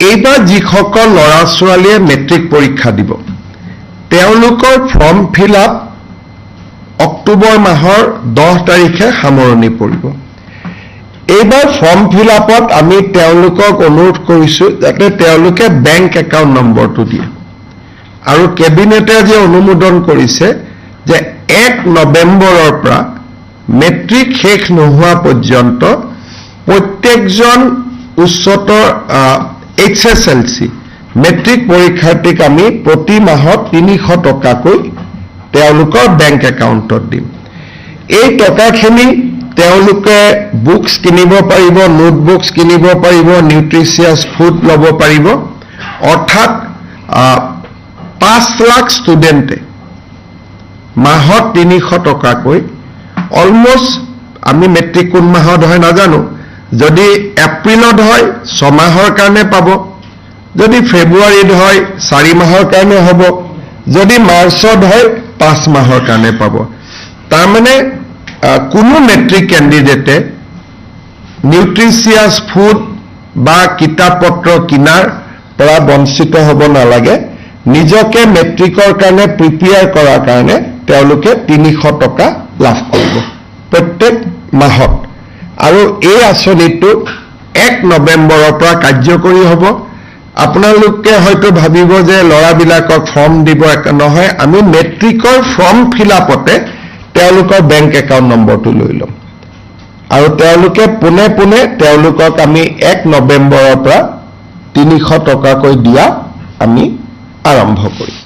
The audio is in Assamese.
এইবাৰ যিসকল ল'ৰা ছোৱালীয়ে মেট্ৰিক পৰীক্ষা দিব, তেওঁলোকৰ ফৰ্ম ফিল আপ অক্টোবৰ মাহৰ 10 তাৰিখে সামৰণি পৰিব। এইবাৰ ফৰ্ম ফিল আপত আমি তেওঁলোকক অনুৰোধ কৰিছোঁ যাতে তেওঁলোকে বেংক একাউণ্ট নম্বৰটো দিয়ে। আৰু কেবিনেটে আজি অনুমোদন কৰিছে যে 1 নৱেম্বৰৰ পৰা মেট্ৰিক শেষ নোহোৱা পৰ্যন্ত প্ৰত্যেকজন উচ্চতৰ এইচএছএলচি মেট্ৰিক পৰীক্ষাৰ্থীক আমি প্ৰতি মাহত 300 টকাকৈ তেওঁলোকৰ বেংক একাউণ্টত দিম। এই টকাখিনি তেওঁলোকে বুকছ কিনিব পাৰিব, নোটবুকছ কিনিব পাৰিব, নিউট্ৰিচিয়াছ ফুড ল'ব পাৰিব। অৰ্থাৎ 5 লাখ ষ্টুডেণ্টে মাহত 300 টকাকৈ অলমষ্ট, আমি মেট্ৰিক কোন মাহত হয় নাজানো, যদি এপ্ৰিলত হয় 6 মাহৰ কাৰণে পাব, যদি ফেব্ৰুৱাৰীত হয় 4 মাহৰ কাৰণে হ'ব, যদি মাৰ্চত হয় 5 মাহৰ কাৰণে পাব। তাৰমানে কোনো মেট্ৰিক কেণ্ডিডেটে নিউট্ৰিচিয়াছ ফুড বা কিতাপ পত্ৰ কিনাৰ পৰা বঞ্চিত হ'ব নালাগে। নিজকে মেট্ৰিকৰ কাৰণে প্ৰিপেয়াৰ কৰাৰ কাৰণে তেওঁলোকে 300 টকা লাভ কৰিব প্ৰত্যেক মাহত। আৰু এই আঁচনিটো 1 নৱেম্বৰৰ পৰা কাৰ্যকৰী হ'ব। আপোনালোকে হয়তো ভাবিব যে ল'ৰাবিলাকক ফৰ্ম দিব। নহয়, আমি মেট্ৰিকৰ ফৰ্ম ফিল আপতে তেওঁলোকৰ বেংক একাউণ্ট নম্বৰটো লৈ ল'ম আৰু তেওঁলোকে পোনে পোনে তেওঁলোকক আমি 1 নৱেম্বৰৰ পৰা 300 টকাকৈ দিয়া আমি আৰম্ভ কৰিম।